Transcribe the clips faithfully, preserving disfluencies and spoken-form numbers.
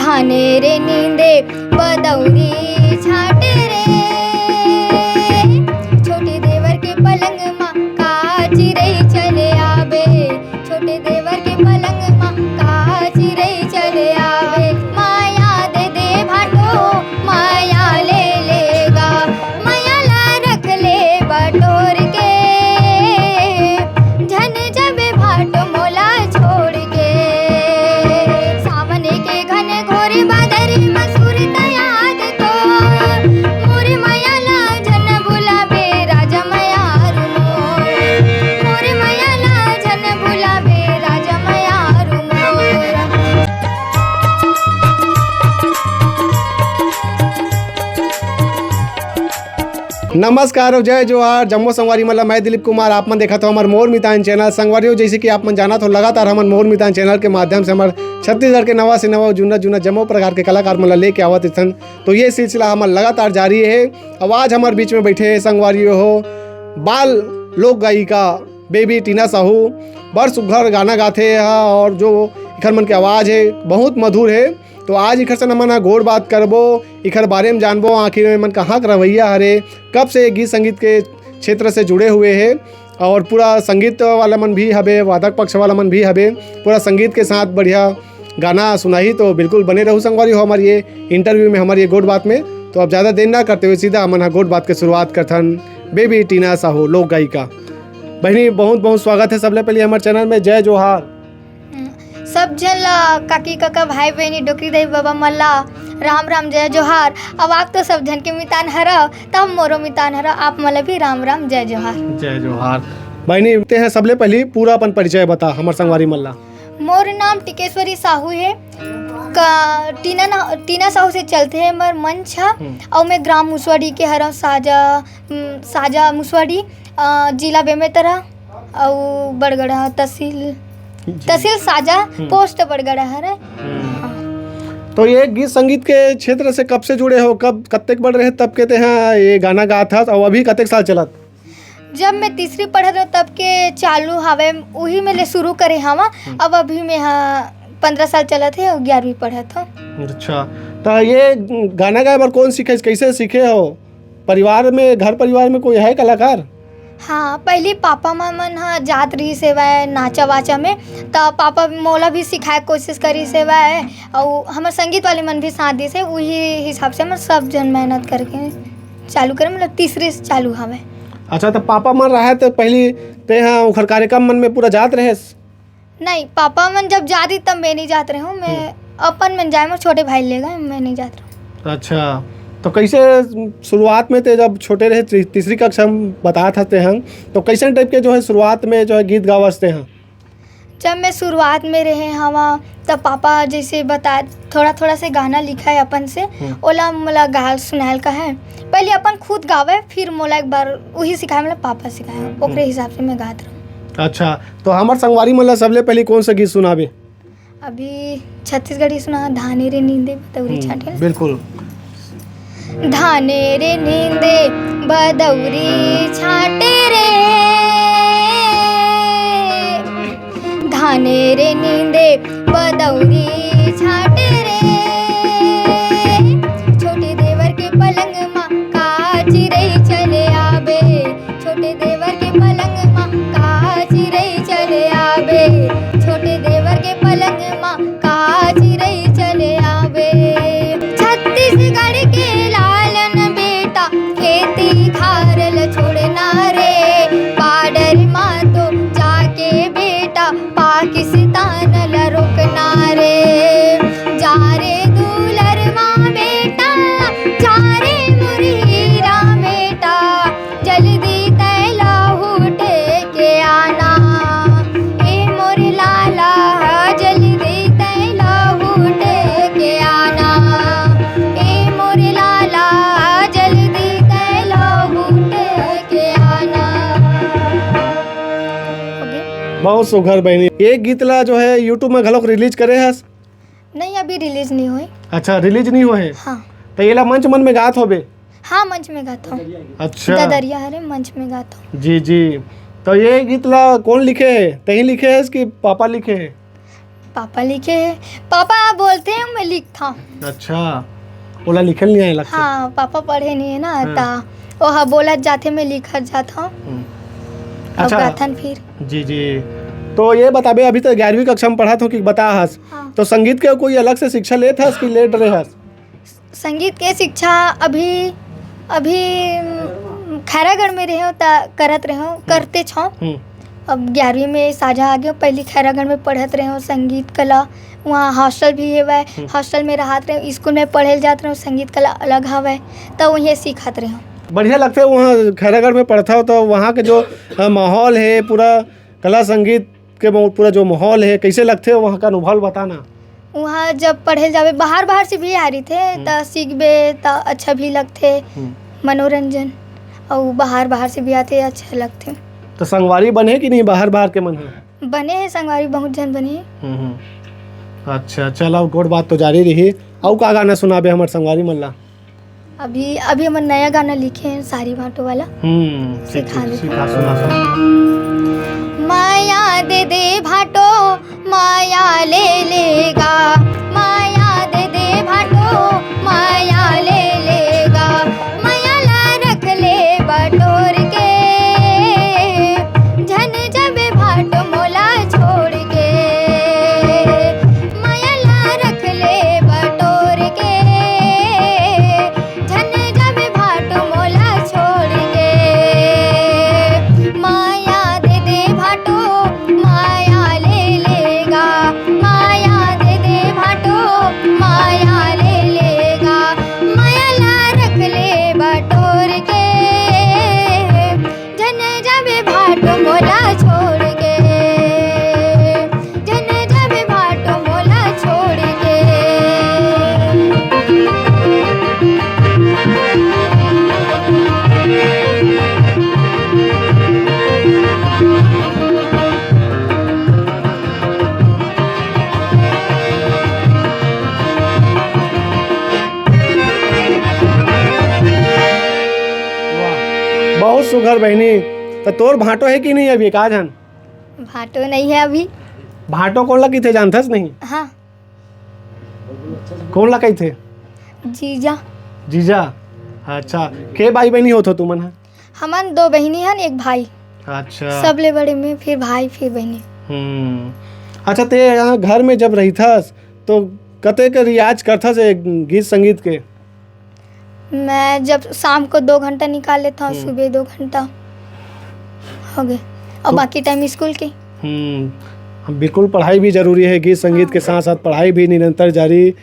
आने रे नींदे बदौरी छाटे रे, छोटे देवर के पलंग मा का चिरई चले आवे, छोटे देवर के पलंग मा का चिरई चले आवे। माया दे दे भाटो, माया ले लेगा, माया ला रख ले बटोर के, झन जबे भाटो मोला छोड़ के। सावन के घन घोर बादर म सुरत याद तो, मोर माया ला झन बुलाबे राजा मयारू मोर, मोर माया ला झन बुलाबे राजा मयारू मोर। नमस्कार और जय जोहार, जम्मो संगवारी मन ला मैं दिलीप कुमार। आप मन देखत हो हमर मोर मितान चैनल। संगवारी हो, जैसे कि आप मन जानत हो, लगातार हमन मोर मितान चैनल के माध्यम से हमर छत्तीसगढ़ के नवा से नवा, जुन्ना जुन्ना जम्मो प्रकार के कलाकार मन ला लेके आवत रहिथन। तो ये सिलसिला हमर लगातार जारी है। अब आज हमर बीच में बैठे हैं संगवारी हो, बाल लोक गायिका बेबी टीना साहू। बड़ सुघर गाना गाथे हा और जो इखर मन के आवाज़ है, बहुत मधुर है। तो आज इखर से हमन ह गोठ बात करबो, इखर बारे में जानबो, आखिर में मन कहाँ के रहवइया हरे, कब से गीत संगीत के क्षेत्र से जुड़े हुए है और पूरा संगीत वाला मन भी हबे, वादक पक्ष वाला मन भी हबे, पूरा संगीत के साथ बढ़िया गाना सुनाही। तो बिल्कुल बने रहू संगवारी हो हमर ये इंटरव्यू में, हमर ये गोठ बात में। तो अब ज़्यादा देर ना करते हुए सीधा हमन ह गोठ बात के शुरुआत करथन बेबी टीना साहू, लोक गायिका। बहिनी, बहुत बहुत स्वागत है सबले पहले हमर चैनल में। जय जोहार। हम्म, सब झन ला, काकी काका, भाई बहिनी, डोकरी दाई बाबा मन ला राम राम, जय जोहार। अब आप तो सब झन के मितान हरव, त हम मोरो मितान हरव, आप मन ला भी राम राम, जय जोहार। जय जोहार। बहिनी, ते हैं सबले पहली पूरा अपन परिचय बता हमर संगवारी मन ला। मोर नाम टिकेश्वरी साहू है। का टीना ना, टीना साहू से चलथे हमर मंच ह। हम्म। अउ मैं ग्राम मुसवाड़ी के हरव, साजा, हम्म, साजा मुसवाड़ी, अ, जिला बेमेतरा। अउ बड़गड़ा, तहसील, जी। तहसील साजा, हम्म। पोस्ट बड़गड़ा हरे। हम्म। हाँ। तो ये गीत संगीत के क्षेत्र से कब से जुड़े हो, कब, कत्तेक बड़ रहे तब के तेहा ये गाना गात हस, अउ अभी कतेक साल चलत? जब मैं तीसरी पढ़त हूँ तब के चालू हवे, उही में ले शुरू करे हवा। हम्म। अब अभी मैं हा पंद्रह साल चलत है और ग्यारहवीं पढ़त हूँ। अच्छा, तो ये गाना गाए बर कौन सीखे, कैसे सीखे हो? परिवार में, घर परिवार में कोई है कलाकार? हाँ, पहली पापा मन, मन ह जात रहिस हेवय नाचा वाचा में, त पापा मोला भी सिखाए के कोशिश करिस हेवय, अउ हमर संगीत वाले मन भी साथ दिस हे। उही हिसाब से हमर सब जन मेहनत करके चालू करे, मतलब तीसरे से चालू हवे। अच्छा, त पापा मन रहे त पहली तेहा ओखर कार्यक्रम मन में पूरा जात रहेस? नहीं, पापा मन जब जात रहिस तब मैं नहीं जात रहे हूँ, मैं हम्म। अपन मन जाए, मोर छोटे भाई ले गए, मैं नहीं जात रहे हूँ। अच्छा, तो कैसे शुरुआत में ते जब छोटे रहे, ती-, तीसरी कक्षा में बतात हस तेहा, तो कैसन टाइप के जो है शुरुआत में जो है गीत गावस तेहा? जब मैं शुरुआत में रहे हवा, तब पापा जैसे बता, थोड़ा थोड़ा से गाना लिखा है अपन से, हम्म। ओला मोला गाल सुनायल का है। पहले अपन खुद गावे, फिर मोला एक बार वही सिखाए, मतलब पापा सिखाए, हम्म। ओकरे हिसाब से मैं गात रहूँ। अच्छा, तो हमर संगवारी मन ला सबले पहले कौन सा गीत सुनाबे? अभी छत्तीसगढ़ी सुना, धाने रे नींदे बदौरी हम्म, छाटे। बिल्कुल। धाने रे नींदे बदौरी छाटे रे, धाने रे नींदे बदौरी छाटे रे। छोटे देवर के पलंग मा का चिरई चले आबे, छोटे देवर के पलंग मा का चिरई चले आबे, छोटे देवर के पलंग मा का चिरई चले आबे। छत्तीसगढ़ के लालन बेटा, खेती खार ल छोड़ना रे, बॉर्डर मा तो जाके बेटा, पाकिस्तान ल रोकना रे। जा रे दुलरवा बेटा, जा रे मोर हीरा बेटा, जल्दी तै लहूट के आना। ए मोर लाला, जल्दी तै लहूट के आना। ए मोर लाला, जल्दी तै लहूट के आना। हो गया? बहुत सुघर बहिनी। ये गीत ला जो है YouTube में घलोक रिलीज करे हस? नहीं, अभी रिलीज नहीं होए। अच्छा, रिलीज नहीं होए? हाँ। तो येला मंच मन में गात होबे? हाँ, मंच में गाता हूँ। अच्छा। ददरिया हरे, मंच में गाता हूँ। जी, जी। तो ये गीत ला कौन लिखे है? तही लिखे है कि पापा लिखे है? पापा लिखे हे। पापा बोलथे, मैं लिखथव। अच्छा, ओला लिखे ल नइ आय लगथे? हाँ, पापा पढ़े नइ हे ना, हाँ। त ओहा बोलत जाथे, मैं लिखत जाथव। हम्म। अब अच्छा। गाथन फिर। जी, जी। तो ये बताबे, अभी तो ग्यारहवीं कक्षा में पढ़त हो कि बता हस, हाँ। तो संगीत के कोई अलग से शिक्षा लेत हस कि ले डरे हस? संगीत के शिक्षा अभी, अभी, उम, खैरागढ़ में रहेंव त करत रहेंव, हम्म। करतेच हंव। हम्म। अब ग्यारहवीं में साझा आ गेंव, पहली खैरागढ़ में पढ़त रहेंव संगीत कला, वहाँ hostel भी हवय, हम्म। Hostel में रहत रहेंव, स्कूल में पढ़े ल जात रहेंव, संगीत कला अलग हवय, त उहें सीखत रहेंव। बढ़िया लगथे वहाँ खैरागढ़ में पढ़थव त वहाँ के जो, अ, माहौल हे, पूरा कला संगीत के मो-, पूरा जो माहौल हे, कइसे लगथे वहाँ का अनुभव ल बता ना। वहाँ जब पढ़े ल जाबे, बाहर, बाहर से भी आ रहिथे, हम्म। त सीखबे त अच्छा भी लगथे, हम्म। मनोरंजन, अउ बाहर, बाहर से भी आथे, अच्छा लगथे। त संगवारी बने कि नहीं बाहर, बाहर के मन ह? बने हे संगवारी, बहुत झन बने हे। हम्म, हम्म। अच्छा, चल, अब गोठ बात तो जारी रही। अउ का गाना सुनाबे हमर संगवारी मन ला? अभी, अभी हमन नया गाना लिखे हन, सारी भांटो वाला। हम्म, ठीक, सिखा ठीक, देते। सिखा, सुना, सुना। माया दे दे भांटो, माया ले लेगा, माया दे दे भांटो, माया ले लेगा, माया ला रख ले बटोर के, झन जाबे भांटो मोला छोड़ के, माया ला रख ले बटोर के, झन जाबे भांटो मोला छोड़ के। माया दे दे भांटो, माया ले लेगा, माया दे दे भांटो, माया ले लेगा, माया ला रख ले बटोर के। झन जाबे भांटो मोला छोड़ के, झन जाबे भांटो मोला छोड़ के। वाह, बहुत सुघर बहिनी। त तोर भांटो हे कि नहीं अभी, का झन? भांटो नहीं है अभी। भांटो कोन ला कहिथे, जानथस नहीं? हाँ। कोन ला कहिथे? जीजा। जीजा? अच्छा, के भाई बहिनी होथो तुमन ह? हमन दो बहिनी हन, एक भाई। अच्छा। सबले बड़े में, फिर भाई, फिर बहिनी। हम्म। अच्छा, ते यहाँ घर में जब रहिथस, तो कतेक रियाज करथस ए गीत संगीत के? मैं जब शाम को दो घंटा निकाल लेता हूँ, हम्म। सुबह दो घंटा, हो गए, और तो बाकी टाइम स्कूल के। हम्म, हम बिल्कुल, पढ़ाई भी जरूरी है, गीत संगीत हाँ। के साथ साथ पढ़ाई भी निरंतर जारी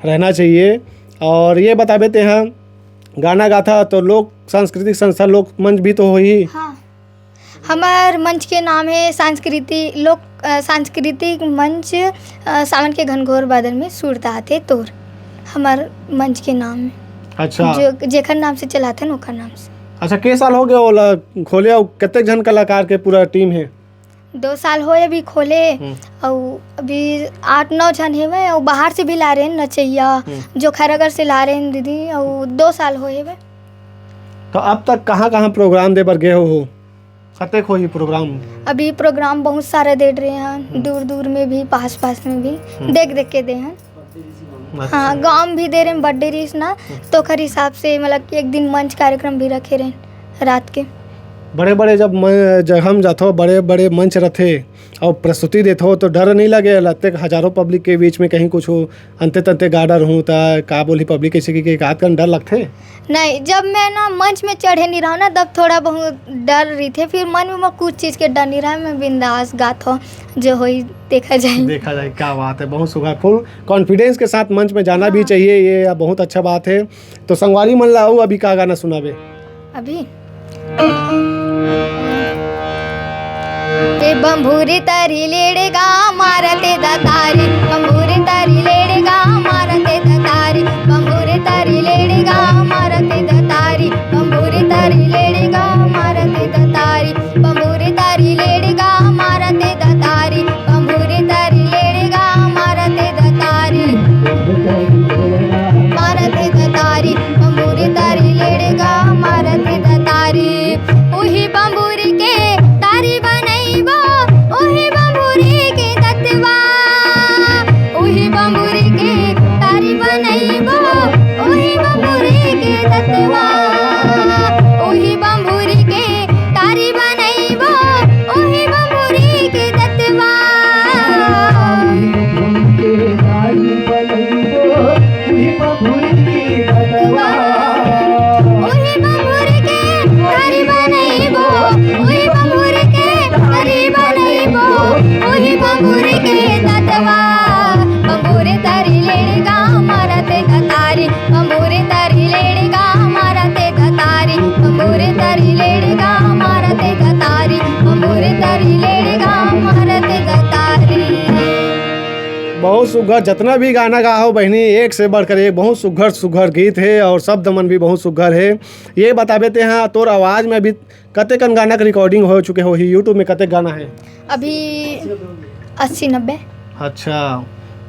रहना चाहिए। और ये बताबे ते, हाँ, गाना गाथा तो लोक सांस्कृतिक संस्था, लोक मंच भी तो होही। हाँ। हमर मंच के नाम हे सांस्कृति-, लोक, अ, सांस्कृतिक मंच, अ, सावन के घनघोर बादल में सुरता आथे तोर, हमर मंच के नाम हे। अच्छा। जो, जेखर नाम से चलाथन, ओखर नाम से। अच्छा, के साल हो गया ओला खोले, अउ कतेक झन कलाकार के पूरा टीम हे? दो साल होए अभी खोले, हम्म। अउ अभी आठ नौ झन हेवय, अउ बाहर से भी ला रहे हैं नचैया, हम्म। जो खैरागढ़ से ला रहे हैं दीदी, अउ दो साल होए हेवय। तो अब तक कहाँ-कहाँ प्रोग्राम दे बर गए हो? कतेक होही प्रोग्राम? अभी प्रोग्राम बहुत सारा दे रहे हैं, हम्म। दूर-दूर में भी, पास-पास में भी, हम्म। देख-देख के दे हैं। अच्छा। हाँ, गाँव में भी दे रहे हैं, birthday रहिस ना, हम्म। तो ओखर हिसाब से, मतलब कि एक दिन मंच कार्यक्रम भी रखे रहे हैं रात के। बड़े-बड़े जब म-, जगह में जाथो, बड़े-बड़े मंच रथे अउ प्रस्तुति देथो, तो डर नहीं लगे? लगथे कि हजारों public के बीच में कहीं कुछ हो, अंते तंते गा डरहूँ त का बोलही public, ऐसे कि, कि एकाध कन डर लगथे? नहीं, जब मैं ना मंच में चढ़े नहीं रहूँ ना, तब थोड़ा बहुत डर रहिथे, फिर मन में कुछ चीज़ के डर नहीं रहे, मैं बिंदास गात हूँ, जो होई देखा जाए। देखा जाए, क्या बात है, बहुत सुघर, full confidence के साथ मंच में जाना भी हाँ। चाहिए, ये बहुत अच्छा बात है। तो संगवारी मन ला अउ अभी का गाना सुनाबे? अभी ए बंभूरी तरी लेड़ेगा मारते दतारी, बंभूरी तरी लेड़ेगा मारते दतारी, बंभूरी तरी लेड़ेगा मारते दतारी, बंभूरी तरी लेड़ेगा मारते दतारी, बंभूरी तरी लेड़ेगा मारते दतारी, बंभूरी तरी लेड़ेगा मारते दतारी, मारते दतारी, बंभूरी तरी लेड़ेगा मारते दतारी। उही बंभूरी के तारी बनैबो, उही बंभूरी के दतवा। बहुत सुघर, जतना भी गाना गा हो बहिनी, एक से बढ़कर एक, बहुत सुघर सुघर गीत हे और शब्द मन भी बहुत सुघर हे। ये बताबे ते हाँ, तोर आवाज में अभी कतेकन गाना के recording हो चुके होही? YouTube में कतेक गाना हे? अभी अस्सी नब्बे। अच्छा,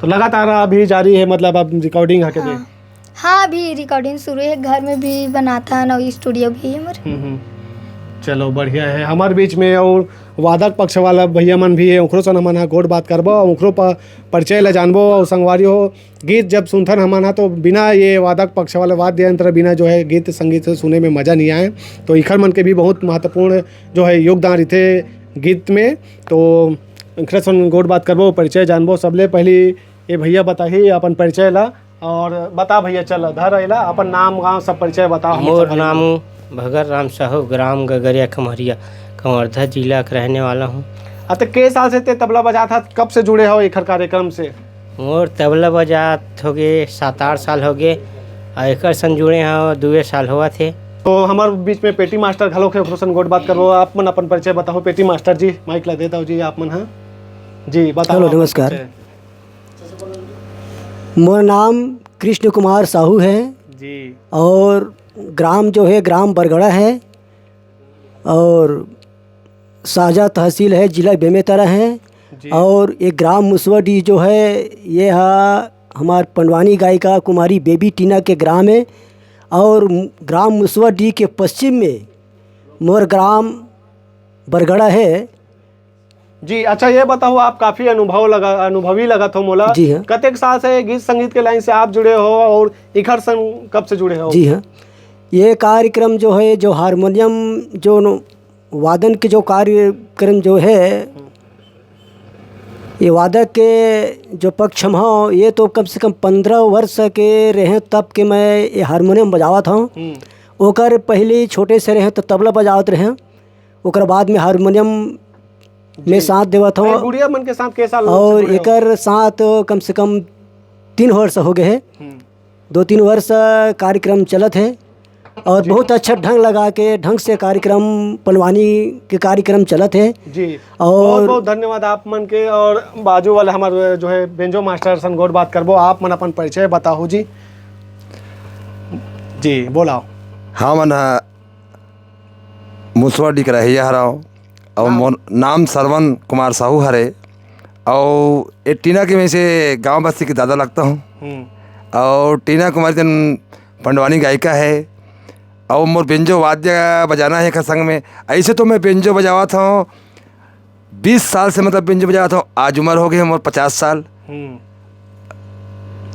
तो लगातार अभी जारी हे, मतलब अब recording हा के दे? हाँ। हाँ, अभी recording शुरू हे, घर में भी बनाथन अउ studio भी हे हमर। हम्म, हम्म। चलो, बढ़िया हे। हमर बीच में अउ वादक पक्ष वाला भैया मन भी हे, ओकरो सन हमन हा गोठ बात करबो, ओकरो प-, परिचय ला जानबो। अउ संगवारी हो, गीत जब सुनथन हमन हा, तो बिना ये वादक पक्ष वाला वाद्य यंत्र बिना जो हे गीत संगीत सुने में मजा नहीं आए। तो इखर मन के भी बहुत महत्वपूर्ण जो हे योगदान रहिथे गीत में। तो इखर सन गोठ बात करबो, परिचय जानबो। सबले पहली ये भैया बताही अपन परिचय ला। और बता भैया, चल धर एला, अपन नाम गांव सब परिचय बताओ हमर मोर छपरा नाम में। भगत राम साहू, ग्राम गगरिया खमहरिया, कवर्धा जिला के रहने वाला हूँ। हाँ, तो के साल से ते तबला बजात हस, कब से जुड़े हो एखर कार्यक्रम से? मोर तबला बजात होगे सात आठ साल होगे, अउ एकर संग जुड़े हव दुए साल होवत हे। तो हमर बीच में पेटी मास्टर घलो हे, ओकरो संग गोठ बात करबो। आप मन अपन परिचय बताओ पेटी मास्टर जी, माइक ला दे दो जी आप मन, हाँ जी, बताओ हेलो, अपन नमस्कार। परिचय। मोर नाम कृष्ण कुमार साहू है जी। और ग्राम जो है, ग्राम बरगड़ा है और साजा तहसील है, जिला बेमेतरा है। जी। और ये ग्राम मुसवाडीह जो है, ये हा हमार पंडवानी गायिका कुमारी बेबी टीना के ग्राम है। और ग्राम मुसवाडीह के पश्चिम में मोर ग्राम बरगड़ा है। जी, अच्छा, ये बताओ, आप काफी अनुभव लगा, अनुभवी लगत हो मोला। जी हाँ। कतेक साल से गीत संगीत के लाइन से आप जुड़े हो और इखर संग कब से जुड़े हो? जी हाँ, ये कार्यक्रम जो है, जो हारमोनियम जो न-, वादन के जो कार्यक्रम जो है, ये वादक के जो पक्ष में हो, ये तो कम से कम पंद्रह वर्ष के रहे तब के मैं ये हारमोनियम बजावत हूँ। हम्म। ओकर पहले छोटे से रहे तो तबला बजावत रहे, ओकर बाद में हारमोनियम में जी। साथ देवत हूँ। अरे, गुड़िया मन के साथ के साल से और जुड़े हो? एकर साथ कम से कम तीन वर्ष हो गए हैं। हम्म। दो तीन वर्ष कार्यक्रम चलत है और जी। बहुत अच्छा ढंग लगा के, ढंग से कार्यक्रम, पंडवानी के कार्यक्रम चलत है। जी। और बहुत बहुत धन्यवाद आप मन के। और बाजू वाले हमारे जो है बेंजो मास्टर सन गोठ बात करबो, आप मन अपन परिचय बताओ जी। जी, बोलाओ। हाँ, मन ह मुसवाडीह के रहइया हरव, अउ नाम? मोर नाम सरवन कुमार साहू हरे, अउ ये टीना के में से गांव बस्ती के दादा लगता हूँ। हम्म। अउ टीना कुमारी जन पंडवानी गायिका है, अउ मोर बेंजो वाद्य बजाना है एकर संग में। ऐसे तो मैं बेंजो बजावत हूँ बीस साल से, मतलब बेंजो बजावत हूँ, आज उम्र हो गई है मोर पचास साल। हम्म।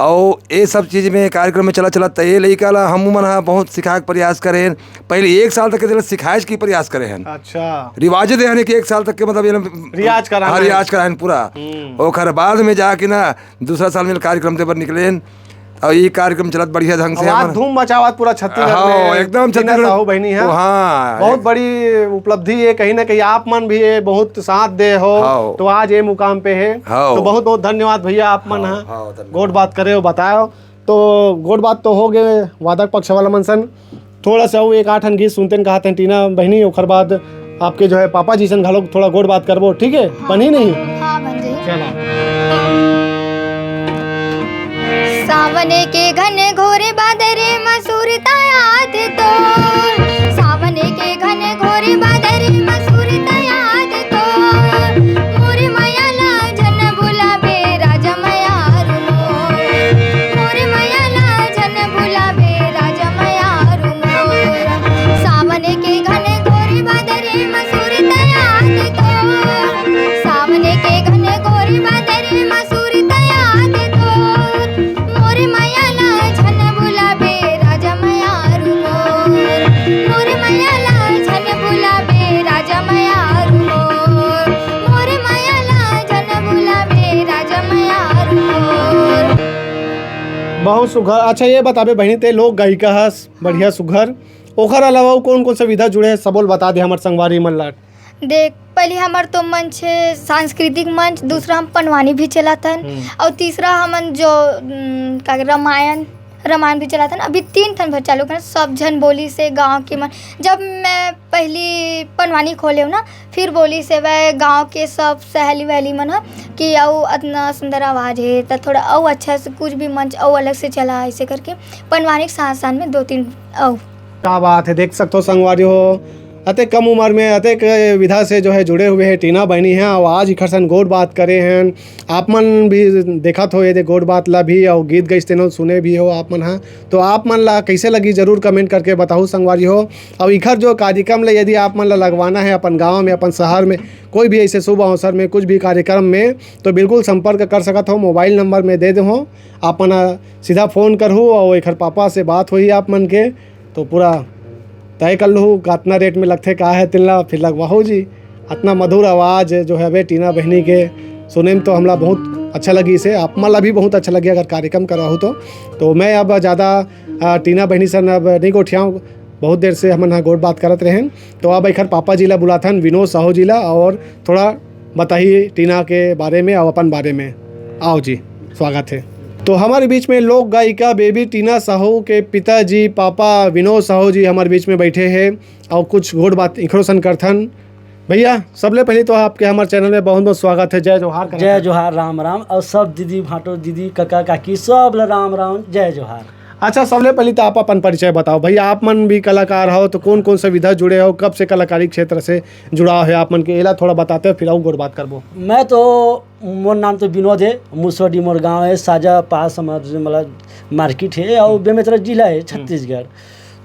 अउ ये सब चीज में कार्यक्रम में चला चला त ये लइका ला हम मन हा बहुत सिखाए के प्रयास करे हन। पहले एक साल तक के सिखाए के प्रयास करे हन। अच्छा। रिवाज दे हन कि एक साल तक के, मतलब ये ला रियाज कराना हाँ, है। रियाज कराए हन पूरा। हम्म। ओकर बाद में जाके ना दूसरा साल में कार्यक्रम दे बर निकले हन। अउ ये कार्यक्रम चलत बढ़िया ढंग से आवाज हमारा। धूम मचावत पूरा छत्तीसगढ़ हाँ, में। एकदम टीना छत्तीसगढ़। साहू बहिनी है। ओ, हाँ। बहुत बड़ी उपलब्धि है, कहीं ना कहीं आप मन भी ये बहुत साथ दे हो, हाँ। तो आज ये मुकाम पे है। हाँ। तो बहुत बहुत धन्यवाद भैया, आप मन हाँ, है हाँ, धन्यवाद। गोठ बात करे हो, बताओ। तो गोठ बात तो हो गए वादक पक्ष वाला मन सन, थोड़ा सा वो एक आठ ठन गीत सुनते हैं, कहा थे टीना बहिनी, ओकर बाद आपके जो है पापा जी सन घलो थोड़ा गोठ बात करबो, ठीक है? हाँ। बनी नहीं? हाँ, बन जाई। चला। सावन के घन घोर बादर म सुरता आत तो, सावन के घन घोर बादर म सुरता आत तो, मोर मया ला झन भुलाबे राजा मयारू मोर, मोर मया ला झन भुलाबे राजा मयारू मोर। सावन के घन घोर बादर म सुरता आत तो, सावन के घन घोर बादर म सुरता आत तो, मोर मया ला झन भुलाबे राजा मयारू मोर, मोर मया ला झन भुलाबे राजा मयारू मोर, मोर मया ला झन भुलाबे राजा मयारू मोर। बहुत सुघर। अच्छा, ये बताबे बहिनी, ते लोक गायिका हस, बढ़िया सुघर, ओखर अलावा अउ कौन कौन से विधा जुड़े हे, सबो ल बता दे हमर संगवारी मन ला। देख, पहली हमर तो मंच हे सांस्कृतिक मंच, दूसरा हम पंडवानी भी चलाथन, हम्म। और तीसरा हमन जो, उम, का, रामायण, रामायण भी चलाथन। अभी तीन ठन भर चालू करन, सब झन बोलिस हे गाँव के मन। जब मैं पहली पंडवानी खोले हूँ ना, फिर बोलिस हे वह गाँव के सब सहेली वहेली मन ह कि अउ अतना सुंदर आवाज हे, त थोड़ा अउ अच्छा से कुछ भी मंच अउ अलग से चला, ऐसे करके पंडवानी के साथ साथ में दो तीन अउ। का बात है, देख सकते हो संगवारी हो, अतेक कम उम्र में अतेक विधा से जो है जुड़े हुए हैं टीना बहनी हैं, और आज इखर सन गोठ बात करे हैं। आप मन भी देखत हो ये दे गोठ बात ला भी, और गीत गइस तेनो सुने भी हो आप मन हा। तो आप मन ला कैसे लगी, जरूर कमेंट करके बताओ संगवारी हो। और इखर जो कार्यक्रम ले यदि आप मन ला लगवाना है अपन गाँव में, अपन शहर में, कोई भी ऐसे शुभ अवसर में, कुछ भी कार्यक्रम में, तो बिल्कुल संपर्क कर सकत हो। मोबाइल नंबर में दे दे हो, आप मन सीधा फ़ोन करहू और एखर पापा से बात होही आप मन के, तो पूरा तय कर लहू कतना रेट में लगथे, का है, तेन ला फिर लगवाहू जी। अतना मधुर आवाज़ जो हवे टीना बहनी के, सुने में तो हमला बहुत अच्छा लगी से, आप मन ला भी बहुत अच्छा लगे अगर कार्यक्रम करवाहू तो। तो मैं अब ज़्यादा, आ, टीना बहनी सन अब नहीं गोठियाऊँ, बहुत देर से हमन ह गोठ बात करत रहेन। तो अब एखर पापा जी ला बुलाथन, विनोद साहू जी ला, और थोड़ा बताही टीना के बारे में और अपन बारे में। आओ जी, स्वागत है। तो हमारे बीच में लोक गायिका बेबी टीना साहू के पिताजी, पापा विनोद साहू जी हमारे बीच में बैठे हैं और कुछ गोठ बात इखरो सन करथन। भैया, सबले पहले तो आपके हमारे चैनल में बहुत बहुत स्वागत है। जय जोहार करत जय हन। जोहार, राम राम, और सब दीदी भाटो, दीदी, काका, काकी, सब ला राम राम, जय जोहार। अच्छा, सबले पहले तो आप अपन परिचय बताओ भैया, आप मन भी कलाकार हो तो कौन कौन सा विधा जुड़े हो, कब से कलाकारी क्षेत्र से जुड़ाव है आप मन के, एला थोड़ा बताते हो, फिर अउ गोठ बात करबो। मैं तो, मोर नाम तो विनोद है, मुसोडी मोर गांव है, साजा पास हमार मतलब मार्केट है और बेमेतरा जिला है छत्तीसगढ़।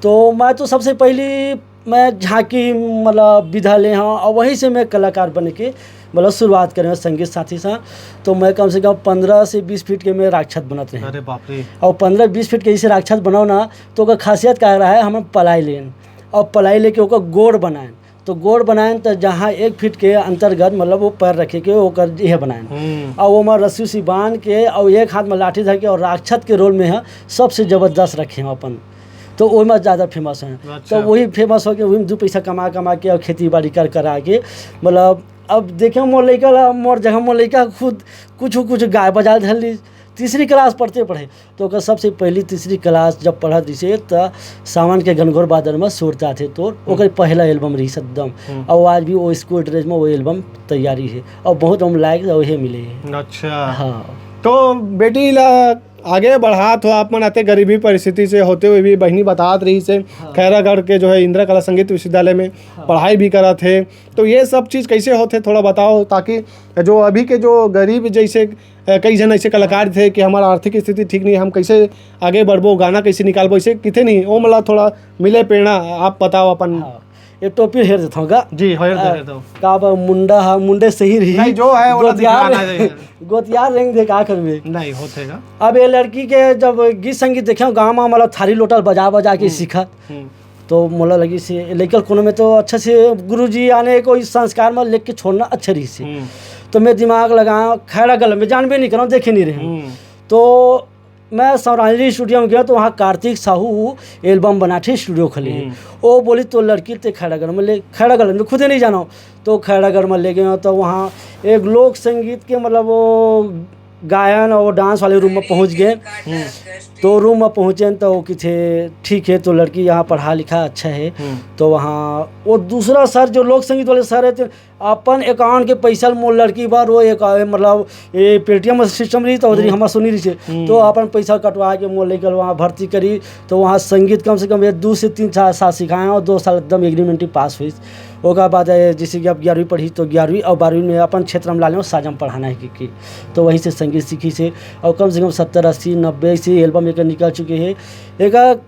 तो मैं तो सबसे पहली मैं झांकी मतलब विधा ले हूँ और वहीं से मैं कलाकार बन के मतलब शुरुआत करे हूँ संगीत साथी से। तो मैं कम से कम पंद्रह से बीस फीट के मैं राक्षस बनत रहे। अरे बाप रे। और पंद्रह बीस फीट के जैसे राक्षस बनाओ ना, तो ओकर खासियत का रहा है, हम पलाई लेन और पलाई लेके ओकर गोड़ बनाएन। तो गोड़ बनाएन तो जहाँ एक फीट के अंतर्गत मतलब वो पैर रखे के ओकर यह बनाएन। हम्म। और वो में रस्सी उस्सी बांध के और एक हाथ में लाठी धर के और राक्षस के रोल में है, सबसे जबरदस्त रखे हैं अपन। तो ओहिमा ज़्यादा फेमस हैं। अच्छा। तो वही फेमस होके वही में दू पैसा कमा कमा के और खेती बाड़ी कर करा के, मतलब, अब देखे मोर लइका ला, मोर जगह मोर लइका खुद कुछ कुछ गाय बजाए धर ली। तीसरी क्लास पढ़ते पढ़े तो ओकर सबसे पहली तीसरी क्लास जब पढ़त रहिसे त सावन के घनघोर बादल में सुरता थे तोर, ओकर पहला एल्बम रहिस एकदम। हम्म। और आज भी वो स्कूल ड्रेस में वो एल्बम तैयारी है और बहुत हम लायक वही मिले हैं। अच्छा। हाँ। तो बेटी ला आगे बढ़ात हो आप मन, अते गरीबी परिस्थिति से होते हुए भी बहिनी बतात रहिसे, हाँ। खैरागढ़ के जो है इंदिरा कला संगीत विश्वविद्यालय में हाँ। पढ़ाई भी करत हे, तो ये सब चीज़ कैसे होते, थोड़ा बताओ, ताकि जो अभी के जो गरीब जैसे, अ, कई जन ऐसे कलाकार थे कि हमारा आर्थिक स्थिति ठीक नहीं है, हम कैसे आगे बढ़बो, गाना कैसे निकालबो, इसे किथे नहीं, वो मतलब थोड़ा मिले प्रेरणा, आप बताओ अपन। हाँ, ये टोपी हेर देता हूँ का? जी, हेर दे, आ, हेर दो। का बा, मुंडा हा, मुंडे सही रही। नहीं, जो है, वो तो गोतियार, दिखाना चाहिए। गोतियार रेंग दे का करबे? नहीं, होते का। अब ये लड़की के जब गीत संगीत देखे, गाँव में मतलब थारी लोटा बजा बजा के हम्म। सीखा। हम्म। तो मोला लगिस हे लइका कोनो में तो अच्छा से गुरुजी आने कोई संस्कार में लेके छोड़ना अच्छा रहिस हे। हम्म। तो मैं दिमाग लगाया, खैरागढ़ में जानबे नहीं करूँ, देखे नहीं रहे। हम्म। तो मैं सौरांजली स्टूडियो में गया तो वहाँ कार्तिक साहू एल्बम बनाथे स्टूडियो खोले। हम्म। वो बोली तो लड़की ते खैरागढ़ में ले, खैरागढ़ में खुदे नहीं जाना हो। तो खैरागढ़ में ले गए तो वहाँ एक लोक संगीत के मतलब वो गायन और डांस वाले रूम में पहुँच गए। हम्म। तो रूम में पहुँचे तो वो किथे ठीक है, तो लड़की यहाँ पढ़ा लिखा अच्छा है। हम्म। तो वहाँ वो दूसरा सर जो लोक संगीत वाले सर है तो अपन अकाउंट के पैसा मोर लड़की बार वो एक, मतलब ये पेटीएम सिस्टम रही तो उधर हम्म। हमार सुनी रही से। हम्म। तो अपन पैसा कटवा के मोर लेकर वहाँ भर्ती करी। तो वहाँ संगीत कम से कम ये दो से तीन साल, साल सिखाए और दो साल एकदम एग्रीमेंट ही पास हुई। ओकर बाद, ए, जैसे कि अब ग्यारहवीं पढ़ी तो ग्यारहवीं और बारहवीं में अपन क्षेत्र में ला लें, साजम पढ़ाना है कि, कि। तो वहीं से संगीत सीखी से और कम से कम सत्तर, अस्सी, नब्बे से एल्बम एक निकल चुके हैं। एक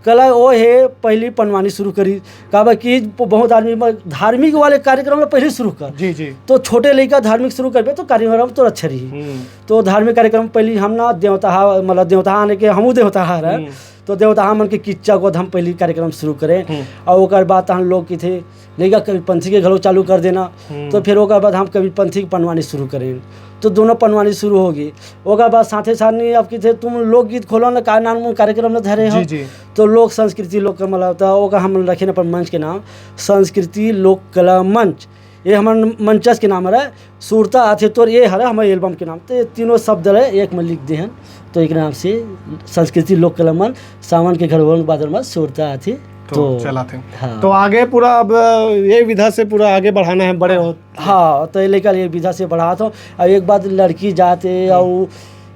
कला वो है, पहली पंडवानी शुरू करी, काबर कि बहुत आदमी म-, धार्मिक वाले कार्यक्रम ला पहले शुरू कर। जी, जी। तो छोटे लइका धार्मिक शुरू करबे तो कार्यक्रम तो अच्छा रही। हम्म। तो धार्मिक कार्यक्रम पहली हम ना देवता, मतलब देवता आने के हमू देवता हर। हम्म। तो देवता मन के किच्चा को हम पहली कार्यक्रम शुरू करें। हम्म। और ओकर बाद हम लोग की थे लइका कबीरपंथी के घलो चालू कर देना। हम्म। तो फिर ओकर बाद हम कबीरपंथी के पंडवानी शुरू करें। तो दोनों पंडवानी शुरू होगी। ओकर बाद साथे साथ नहीं अब की थे तुम लोकगीत खोलो ना, का नाम कार्यक्रम न धरे हो। जी, जी। तो लोक संस्कृति लोक का मतलब था, ओकर हम रखे ना अपन मंच के नाम संस्कृति लोक कला मंच। ये हमर मंचस के नाम हरे, सुरता आथे तोर, ये हरे हमर एल्बम के नाम। तो ये तीनों शब्द हरे एक में लिख दे हन, तो एक नाम से संस्कृति लोक कला मन सावन के घर होन बादर में सुरता आथे। तो तो चलाथे। हाँ। तो आगे पूरा अब ये विधा से पूरा आगे बढ़ाना है, बड़े हो। हाँ, तो ये लेकर ये विधा से बढ़ात हो। अब एक बात लड़की जात हे, और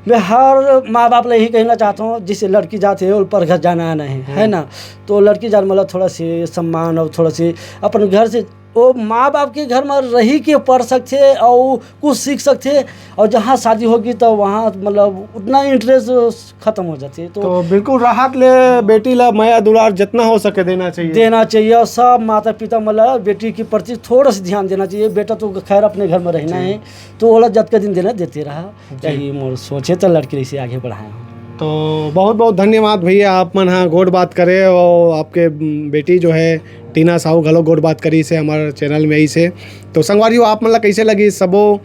मैं हर माँ बाप ला यही कहना चाहता हूँ, जिससे लड़की जात हे, और पर घर जाना आना है, है ना? तो लड़की जात मतलब थोड़ा से सम्मान और थोड़ा से अपन घर से, वो माँ बाप के घर में रही के पढ़ सकथे और कुछ सीख सकथे, और जहाँ शादी होगी तो वहाँ मतलब उतना इंटरेस्ट खत्म हो जाथे। तो तो बिल्कुल राहत ले बेटी ला मया दुलार जितना हो सके देना चाहिए। देना चाहिए, और सब माता पिता मतलब बेटी के प्रति थोड़ा सा ध्यान देना चाहिए। बेटा तो खैर अपने घर में रहना है, तो ओला जतका दिन देना देते रहा, यही मोर सोच हे, तो लड़की ला इसे आगे बढ़ाए हूँ। तो बहुत बहुत धन्यवाद भैया, आप मन हा गोठ बात करे और आपके बेटी जो है टीना साहू घलो गोठ बात करिस हे हमारे चैनल में इसे। तो संगवारी हो, आप मन ला कैसे लगिस सबो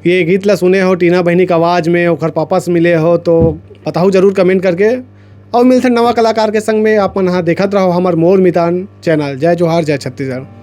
ये गीत ला सुने हो टीना बहिनी के आवाज़ में, ओखर पापा से मिले हो, तो बताहू जरूर कमेंट करके। और मिलथन नवा कलाकार के संग में, आप मन हा देखत रहो हमर मोर मितान चैनल। जय जोहार, जय छत्तीसगढ़।